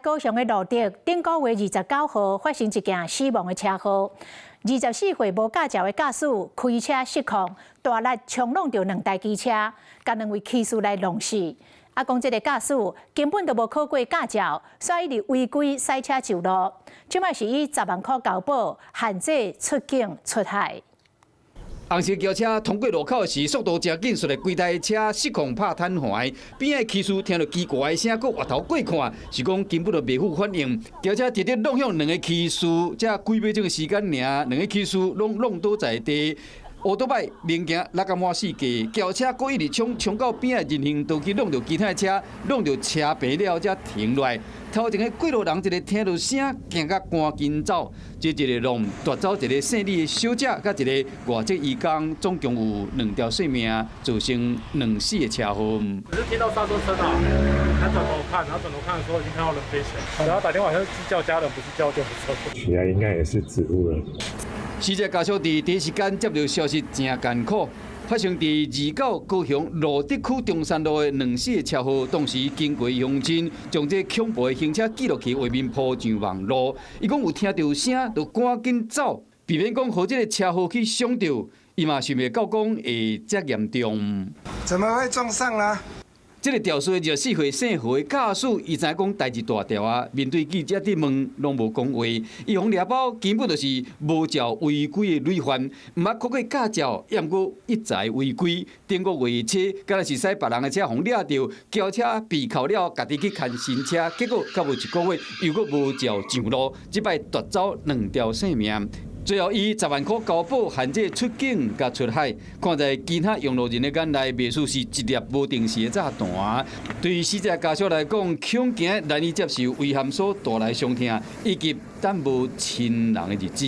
高雄的蘆竹，頂個月29號發生一件死亡的車禍。24歲無駕照的駕駛開車失控，大力衝挵著兩台機車，共兩位騎士來弄死。啊，講這个駕駛根本就無考過駕照，所以一直違規駛車上路。這擺是以10萬箍交保，限制出境出海。紅色轎車通過路口時，速度誠緊，爍來規台車失控拍癱瘓。邊仔騎士聽著奇怪的聲，閣回頭過看，是講根本就袂赴反應。轎車直直挵向兩个騎士，才幾秒鐘的時間爾，兩个騎士攏挵倒在地。烏多擺明鏡落甲滿四界，轎車閣一直衝，衝到邊仔人行道去挵著其他車，挵著車棚了才停落來。頭前的過路人一个聽著聲，驚甲趕緊走。這一个挵奪走一个姓李的小姐，佮一个外籍移工，總共有兩條性命，造成兩死的車禍。只是聽到剎車聲啊，他轉頭看，然後轉頭看的時候已經看到人飛起來，然後打電話好像是叫家人，不是叫救護車。起來應該也是植物人。死者家屬佇第一時間接著消息，誠艱苦。發生佇29高雄蘆竹區中山路的兩死的車禍，當時經過鄉親將這恐怖的行車記錄器畫面鋪上網路。伊講有聽著聲，就趕緊走，避免講予這个車禍去傷著。伊嘛想袂到講會遮嚴重。怎麼會撞上呢？這个肇事的24歲姓何的駕駛，伊知影講代誌大條啊，面對記者質問，攏無講話。伊予掠包根本就是無照違規的累犯，毋捌考過駕照，猶閣一再違規。頂個月車，敢若是駛別人的車，予掠著，轎車被扣了，家己去牽新車，結果較無一個月，又閣無照上路，這擺奪走兩條性命。最後以10萬箍交保，限制出境佮出海。看在其他用路人的眼內，袂輸是一粒無定時的炸彈。對死者家屬來講，恐驚難以接受遺憾所帶來傷痛，以及等無親人的日子。